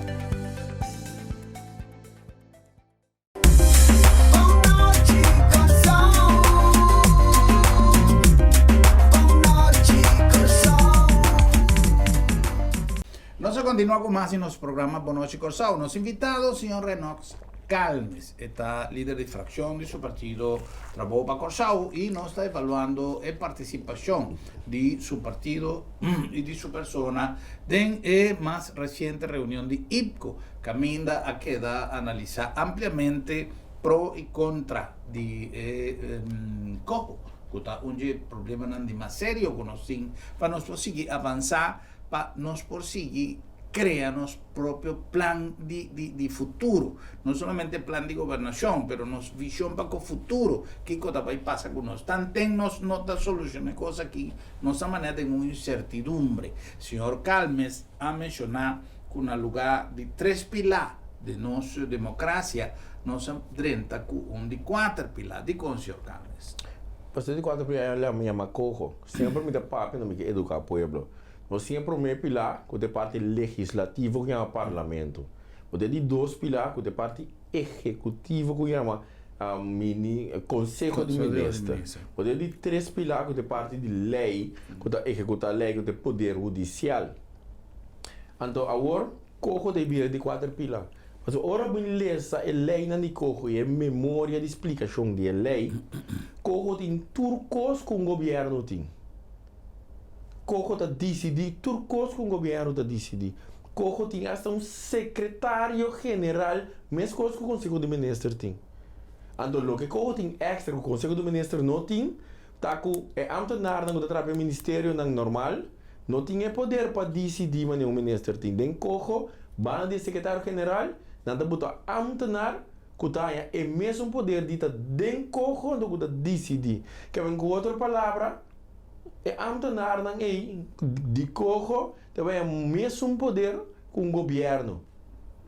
S1: Nos a continua cu mas di nos programa Bon Nochi Corsou. Nos invitado, señor Renox Calmes, e ta lider di fraccion di su partido Trabou pa Corsou y nos ta evaluando e participacion di su partido y di su persona den e mas reciente reunion di IPCO, caminda a keda analisa ampliamente. pro i kontra di e coho ku ta un dje problemanan di mas serio ku nos tin pa nos por sigui avansá, pa nos por sigui krea nos propio plan di di di futuro, no solamente plan di gobernashon pero nos vishon pa ku futuro kiko ta bai pasa ku nos. Tanten nos no ta solushoná e kos aki nos ta manera den un insertidumbre. Señor Calmes a menshoná ku na lugá di tres pilá den nos demokrasia nos a drenta ku un di kuater pilá. Dikon, señor Calmes?
S2: Pasobra di kuater pilá e mi yama koho. Semper mi ta papia no mi ke eduká pueblo. Nos tin e promé pilá ku ta e parti legislativo ku yama parlamento. Bo tin e di dos pilá ku ta e parti ehekutivo ku yama konseho di minister. Bo tin e di tres pilá ku ta e parti di lei ku ta ehekutá lei ku ta e poder hudisial. Anto awor koho ta e bira di kuater pilá. Pasobra ora bo lesa e leinan di koho i e memoria di splikashon di e lei, koho tin tur kos ku un gobièrnu tin. Coco ta disidí tur kos ku un gobièrnu ta disidí. Coco tin asta un sekretario general meskos ku Konseho di Minister tin. Anto loke Coco tin èkstra ku Konseho di Minister no tin ta ku e ámtenarnan ku ta traha pa e ministerionan normal no tin e poder pa disidí manera un minister tin. Den Coco, banda di e sekretario general, nan ta buta ámtenar ku ta haña e mesun poder di ta den Coco anto ku ta disidí. Kèmen ku otro palabra. E ambtenarnan ei di coho ta bay e mesun poder cu un gobierno.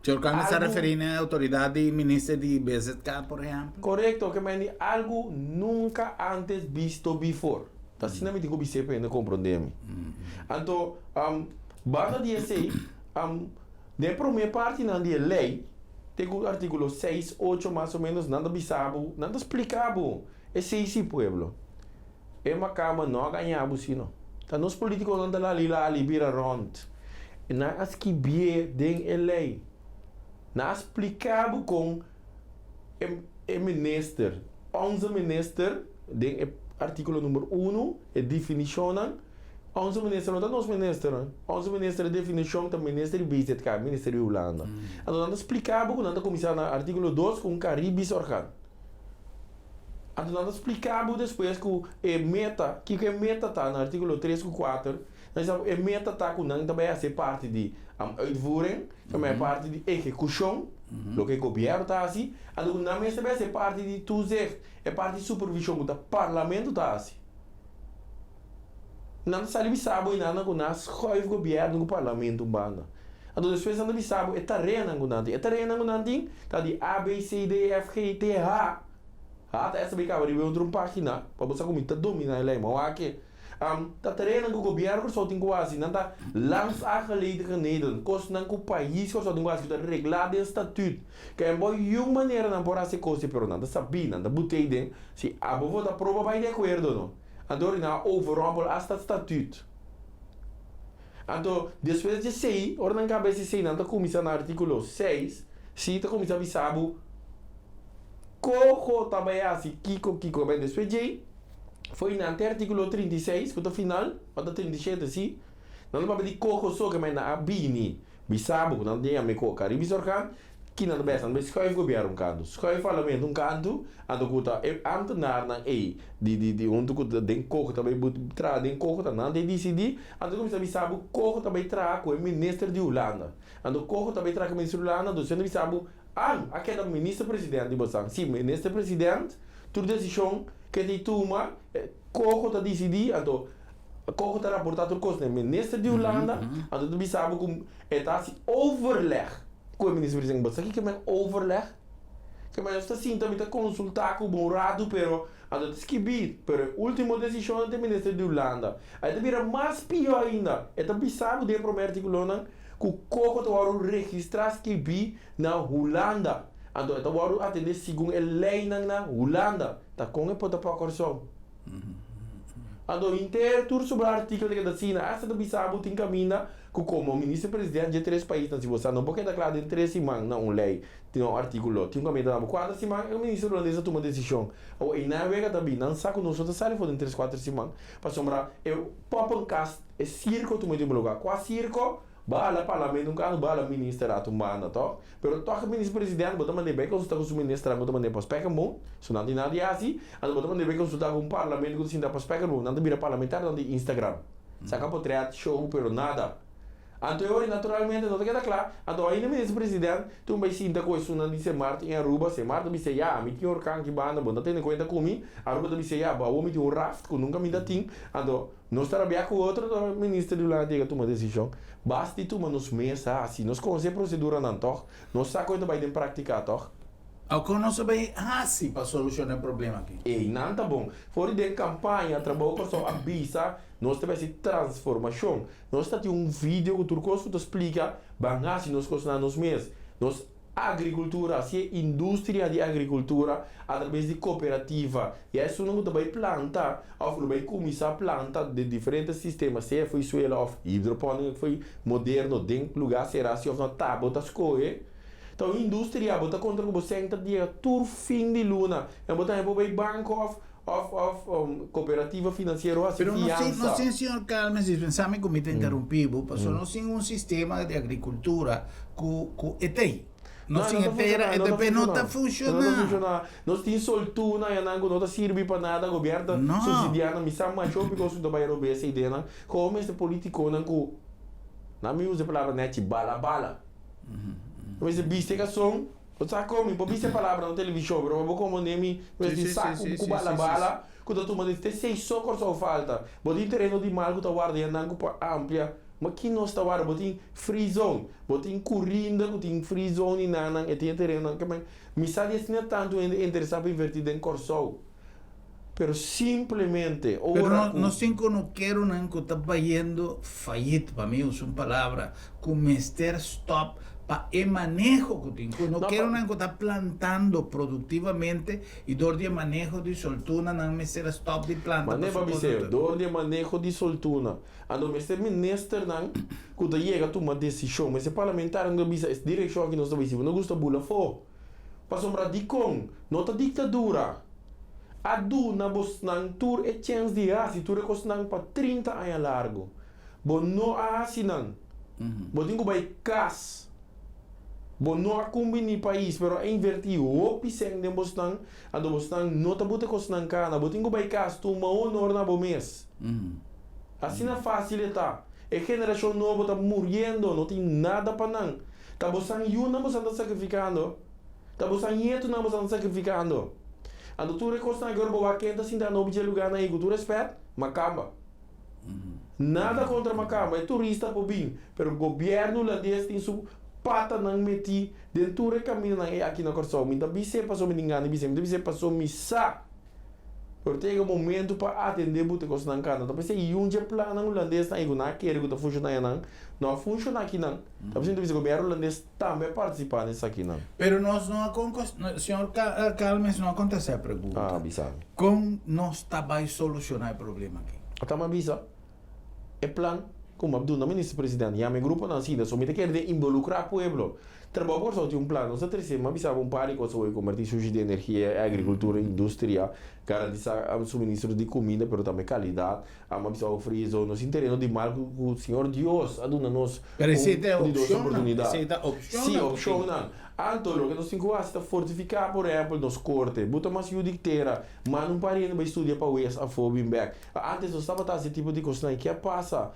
S1: Señor Calmes ta referi na e autoridad di minister di BZK por ehempel?
S2: Corecto, ke men di algo nunca antes visto before. Ta asina mi tin cu bis'é pa hende comprende mi. Anto, banda di esey, den e prome partinan di e ley, te cu articulo seis, ocho mas o menos, nan ta bisa bo, nan ta splica bo, esey si pueblo. E makamba no a gaña bo sino ta nos politiconan ta lali lali bira rond. Nan a skibié den e ley. Nan a splica bo con e minister, onze minister den e articulo number uno, e definicionnan, onze minister no ta nos ministernan, onze minister e definicion ta minister di BZK, minister di Hulanda. Anto nan ta splica bo cu nan ta cuminsa na articulo dos cu un Caribisch orgaan. Anto nan ta splika bo despues ku e meta, kiko e meta ta na artíkulo tres ku kuater, nan bisa bo e meta ta ku nan ta bai hasi e parti di uitvoering, ta bai parti di ehekushon, loke e gobièrnu ta hasi, anto ku nan mes ta bai hasi e parti di toezicht, e parti di supervishon ku ta parlamento ta hasi. Nan ta sali bisa bo einan ku nan a schuif gobièrnu ku parlamento un banda. Anto despues nan ta bisa bo e tareanan ku nan tin. E tareanan ku nan tin ta di A, B, C, D, E, F, G, T, H. Ha ta esta bay caba riba e otro pagina pa bo sa cu mi ta domina e ley. Ma wak e ta tareanan cu gobierno Corsou tin cu haci. Nan ta landsagelegenheden, cosnan cu pais Corsou tin cu haci cu ta regla den statuut. Ke en bo yun manera nan por haci e cos ei pero nan ta sabi, nan ta butey den si abo vota proba bay di acuerdo no. Anto ora nan a overrompel hasta statuut. Anto despues di esey, ora nan caba esey nan ta cuminsa na articulo seis, si ta cuminsa bisa bo Coho ta bay haci kico kico bay despues djey fo'i nan te articulo 36 cu ta final o ta 37 si nan ta papia di coho so ke bay nan a bini bisa bo cu nan ta yama e coho Caribisch orgaan ki nan ta bay haci nan ta bay schuif gobierno un canto schuif parlamento un canto anto cu ta e ambtenaarnan ey di di di hunto cu ta den coho ta bay traha den coho ta nan ta dicidi anto cuminsa bisa bo coho ta bay traha cu e minister di Hulanda anto coho ta bay traha cu e minister di Hulanda anto esey ta bisa bo An a keda minister president di bosan? Si, minister president, tur desishon ke ta tuma, Coho ta disidí, anto Coho ta raportá tur kos na e minister di Hulanda, anto ta bisa bo ku e ta hasi overleg ku e minister president. Bo sa kiko men overleg? Ke men nos ta sinta mi ta konsultá ku bo un ratu pero anto ta skibí, pero e último desishon ta e minister di Hulanda. Ahí ta bira mas pió ainda, e ta bisa bo den e promé artíkulonan ku koko ta wòrdu registrá skibí na Hulanda. Anto e ta wòrdu atendé segun e leinan na Hulanda. Ta kon e por ta pa Kòrsou? Anto henter tur sobra artíkulo ta keda asina. Asta ta bisa bo tin kaminda ku komo minister president dje tres paisnan si bo sa no por keda kla den tres siman na un lei tin un artíkulo tin un kaminda ta na bo kuater siman e minister hulandes a tuma desishon. Awor einan wega ta bin nan sa ku nos no ta sali for den tres kuater siman pasobra e poppenkast e sirko tuma e tin lugar. Kua sirko? Bo a hala parlamento un kaso, bo a hala minister atu un banda tòg. Pero tòg e minister presidente bo ta mand'é bai konsultá ku su ministernan ku ta mand'é pa Spijkerboom, so nan tin nada di hasi, anto bo ta mand'é bai konsultá ku un parlamento ku ta sinta pa Spijkerboom, nan ta bira parlamentarionan di Instagram, saka potrèt, show, pero nada. Anto e ora naturalmente no ta keda kla, anto ainda minister president tin bai sinta ku esunnan di Sint Maarten i Aruba, Sint Maarten bisa ya, mi tin orkan aki banda, bo no ta tene kuenta ku mi, Aruba ta bisa ya, bo awor mi tin un raft ku nunka mi ta tin, anto nos ta rabia ku otro, anto minister di Hulanda yega tuma desishon, basta di tuma nos mes hasi, nos konosé proseduranan tòg, nos sa kon e ta bai den praktika tòg.
S1: Awor kon nos a bai hasi pa solushona e problema aki?
S2: Ei, nan ta bon. For di den kampaña Trabou Kòrsou a bisa nos ta bai hasi transformashon. Nos ta tin un video ku tur kos ku ta splika ban hasi nos kos na nos mes. Nos agrikultura, hasi e industria di agrikultura atrabes di kooperativa. Ya esunnan ku ta bai planta òf lo bai kuminsá planta den diferente sistema, sea fo'i suela òf hidroponika ku fo'i moderno den lugá será si òf no ta bo ta skohe. Ta un industria, bo ta kontra ku bo sèn ta yega tur fin di luna en bo ta haña por bai banko òf Of of cooperativa financiero haci
S1: Pero no sin,
S2: fianza.
S1: no sin, señor Calmes, dispensami cu mi ta interrumpi bo, pasobra no sin un sistema di agricultura cu, cu e t'ey. No
S2: No,
S1: sin
S2: no
S1: e
S2: ta
S1: tera,
S2: funciona,
S1: e
S2: no ta
S1: te no ta
S2: funciona. No ta
S1: funciona.
S2: funciona. Nos tin soltuna ayanan cu no ta sirbi pa nada, gobierno ta
S1: No.
S2: subsidia nan. Mi sa macho hopi cos cu ta bay robes ey den nan. Como mester politiconan cu, nan mi usa e palabra nechi, bala bala. Mester bisti e cason. Bo sa kon mi por bisa e palabra na televishon, pero pa bo komprondé mi, mi mester tin saku ku bala bala ku ta tuma te seis so Kòrsou falta. Bo tin tereno di mal ku ta warda ya nan ku por amplia, ma ki nos ta warda? Bo tin free zone, bo tin Kurinda ku tin free zone i nan nan e tin e terenonan ke men. Mi sa di asina tantu hende interesá pa invertí den Kòrsou, pero simplemente
S1: Pero
S2: ora
S1: no,
S2: ku.
S1: nos tin konokeronan ku ta bayendo fayit, pa mi usa un palabra ku mester stòp pa e maneho ku tin.
S2: No, pa.
S1: Konokeronan ku ta plantando produktivamente i dor di e maneho di soltuna nan mester a stòp di planta
S2: Mane pa
S1: pasobra
S2: bis'é,
S1: produkto.
S2: dor di e maneho di soltuna, anto mester ministernan ku ta yega tuma desishon, mester parlamentarionan ku ta bisa es direkshon aki nos ta bai, si bo no gusta bula afó. Pasobra dikon no ta diktadura a duna bosnan tur e chèns di hasi tur e kosnan pa 30 aña largu. Bo no a hasi nan. Bo tin ku bai kas. Bo no a kumbiní pais, pero a invertí hopi sèn den bosnan, anto bosnan no ta buta kosnan kana. Bo tin ku bai kas, tuma honor na bo mes. Asina fásil e ta. E generashon nobo ta muriendo, no tin nada pa nan. Ta bosan yunan bosan ta sakrifikando. Ta bosan ñetunan bosan ta sakrifikando. Anto tur e kosnan aki ora bo wak ken ta sinta nobo dje lugánan ei ku tur rèspèt, makamba. Nada kontra Makamba, e turista por bin, pero gobièrnu hulandes tin su patanan metí den tur e kamindanan ei aki na Kòrsou. Mi ta bis'é pasobra mi tin gana di bis'é, mi ta bis'é pasobra mi sa. Pero ta yega momentu pa atendé bo te kosnan kanda. Ta p'esei yun dje plannan hulandesnan ei ku nan a kere ku ta funshoná ayanan, no a funshoná akinan. Ta p'esei mi ta bisa gobièrnu hulandes tambe a partisipá na esakinan.
S1: Pero nos no a konkos, señor Calmes no a kontestá e pregunta.
S2: Ah, bisa mi.
S1: Kon nos ta bai solushoná e problema aki?
S2: Ata mi a bisa, e plan ku mi a duna Minister President, yama e gruponan asina, so mi ta kere den involukrá pueblo. Trabou Kòrsou tin un plan, nos ta trese, mi a bisa bo un par di kos awor, kombertí sushi den energia, agrikultura, industria, garantisá suministro di kuminda pero tambe kalidat, mi a bisa bo free zone, nos tin tereno di mar ku Señor Dios a duna nos
S1: Pero esei ta
S2: un di dos
S1: opshonnan,
S2: oportunidat.
S1: esei ta opshonnan
S2: Sí,
S1: ku tin.
S2: opshonnan. Anto loke nos tin ku hasi ta fortifiká, por ehèmpel, nos korte, buta mas yu di tera, manda un par hende bai studia pa wes afó bin bèk. Ántes nos tabata hasi e tipo di kosnan, ke a pasa?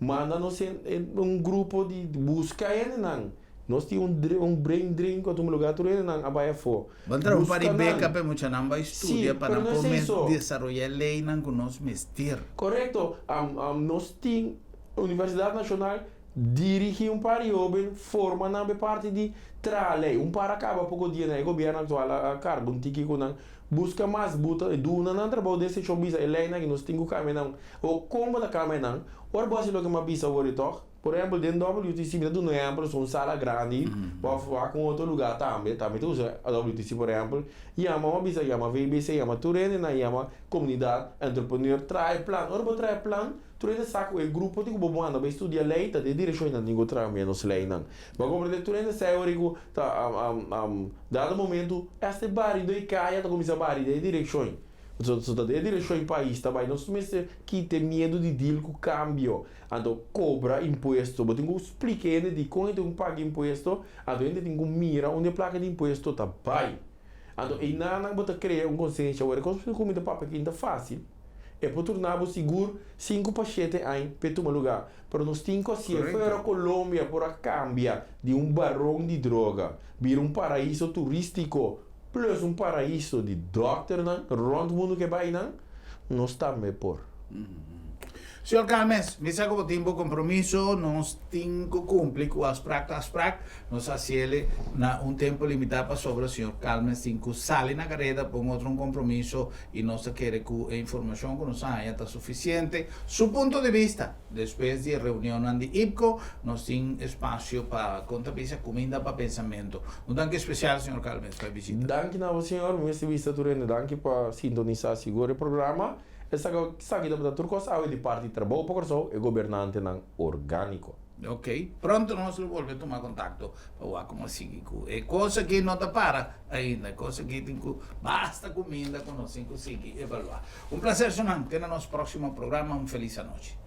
S2: Manda nos un grupo di buska hendenan. Nos tin un un brain drain ku a tuma lugá, tur hendenan a bai afó.
S1: Bo a traha un par di
S2: Buska nan.
S1: beka pa e muchanan bai
S2: Sí,
S1: studia pa
S2: pero
S1: nan
S2: no
S1: por
S2: esei
S1: mes
S2: so.
S1: desaroyá e leinan ku nos mester.
S2: Korekto. Nos tin Universidat Nashonal dirigí un par di hóben forma nan pa e parti di traha lei. Un par a kaba poko dia nan e gobièrnu aktual a karga un tiki ku nan. Buska mas buta duna nan trabou den sekshon bisa e leinan aki nos tin ku kambia nan. O kon bo ta kambia nan? Ora bo hasi loke mi a bisa awor e tòg. Por ehèmpel den WTC mi ta duna un ehèmpel un sala grandi òf wak un otro lugá tambe, tambe ta usa WTC por ehèmpel, yama mi a bisa yama VBC yama tur hendenan yama komunidat entrepreneur traha e plan. Ora bo traha e plan Tur hende sa ku e grupo di ku bo manda bai studia lei ta den direkshon i nan tin ku traha menos leinan. Bo a komprende? Tur hende sa e ora ku ta dado momentu esta e barido e kaya ta kuminsá bari den e direkshon. So so ta den e direkshon e pais ta bai. Nos mester kita e miedu di deal ku kambio. Anto kobra impuesto. Bo tin ku splika e hende dikon e tin ku paga impuesto, anto e hende tin ku mira unda e plaka di impuesto ta bai. Anto einanan bo ta krea un konsensia. Awor e kos ku mi ta papia aki no ta fásil. E por turna bo sigur sinku pa shete aña p'e tuma lugá. Pero nos tin ku hasié. Fuera Colombia por a kambia di un baron di droga bira un paraiso turístiko plus un paraiso di dòkternan rònt mundu ke bai nan, nos tambe por.
S1: Señor Calmes, mi sa ku bo tin bo kompromiso, nos tin ku kumpli ku afsprak ta afsprak, nos a hasiele na un tempu limitá pasobra señor Calmes tin ku sali na kareda pa un otro un kompromiso i nos ta kere ku e informashon ku nos a haña ta sufisiente. Su punto di bista, despues di e reunionnan di IPCO, nos tin espasio pa konta bisa kuminda pa pensamentu. Un danki spesial señor Calmes pa e bishita.
S2: Danki na bo señor, mi mester bisa tur hende danki pa sintonisá sigur e programa. Esaki tabata tur kos awe di parti Trabou pa Kòrsou, e gobernantenan orgániko.
S1: Ok, pronto nos lo bolbe tuma kontakto pa wak komo a sigui ku e kos aki no ta para ainda, e kos aki tin ku basta kuminda ku nos tin ku sigui evaluá. Un plaser Sunan, te na nos próksimo programa, un felis anochi.